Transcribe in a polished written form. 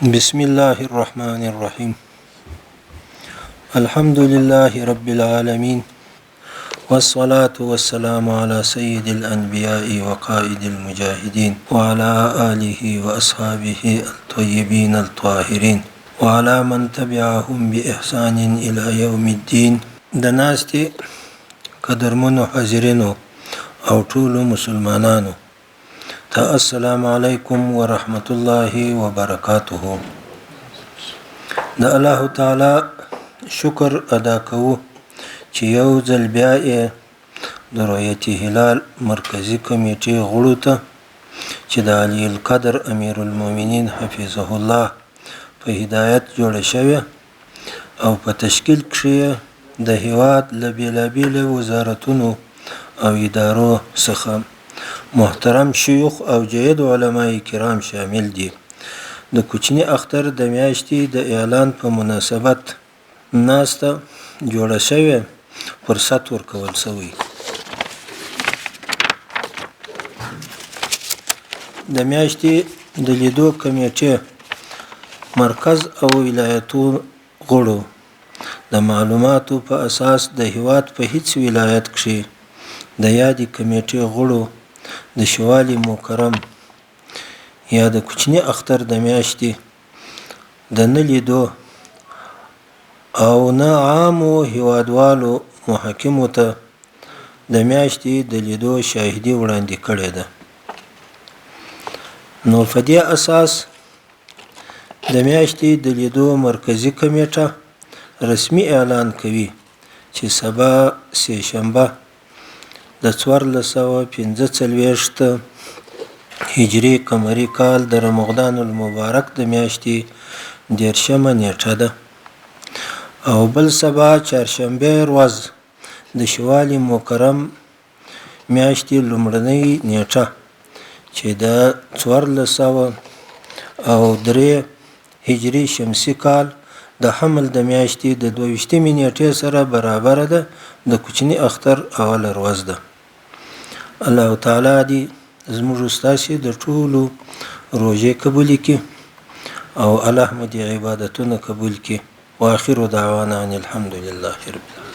بسم الله الرحمن الرحيم الحمد لله رب العالمين والصلاة والسلام على سيد الأنبياء وقائد المجاهدين وعلى آله وأصحابه الطيبين الطاهرين وعلى من تبعهم بإحسان إلى يوم الدين. د ناستې قدرمنو حاضرینو او ټولو مسلمانانو ته السلام علیکم ورحمت الله وبرکاته. د الله تعالی شکر ادا کوو چې یو ځل بیا یې د رؤیت هلال مرکزي کمیټې غړو ته، چې د علی القدر امیر المؤمنین حفظه الله په هدایت جوړه شوې او په تشکیل کښې یې د هیواد له بېلابېلو وزارتونو او ادارو څخه محترم شیوخ او جید علماء کرام شامل دي، د کوچني اختر د میاشتې د اعلان په مناسبت ناسته جوړه شوې، فرصت ورکول شوی. د میاشتې د لیدو کمېټې مرکز او ولایتو غړو د معلوماتو په اساس د هیواد په هیڅ ولایت کښې د یادې کمېټې غړو د شوال مکرم یا د کوچني اختر د میاشتې د نه لیدو او نه عامو هیوادوالو محاکمو ته د میاشتې د لیدو شاهدي وړاندې کړې ده. نو په دې اساس د میاشتې د لیدو مرکزي کمېټه رسمي اعلان کوي چې سبا سه شنبه د 1445 هجري قمري کال د رمضان المبارک د میاشتې 30مه نیټه ده او بل سبا چهارشنبه ورځ د شوال مکرم میاشتې لومړنۍ نیټه چې د 1403 هجري شمسي کال د حمل د میاشتې د 22مې نیټې سره برابره ده، د کوچني اختر اوله ورځ ده. الله تعالی دې زموږ ستاسې د ټولو روژې قبولې کړي او الله مو دې عبادتونه قبول کړي. واخر دعوانا ان الحمد لله رب العالمين.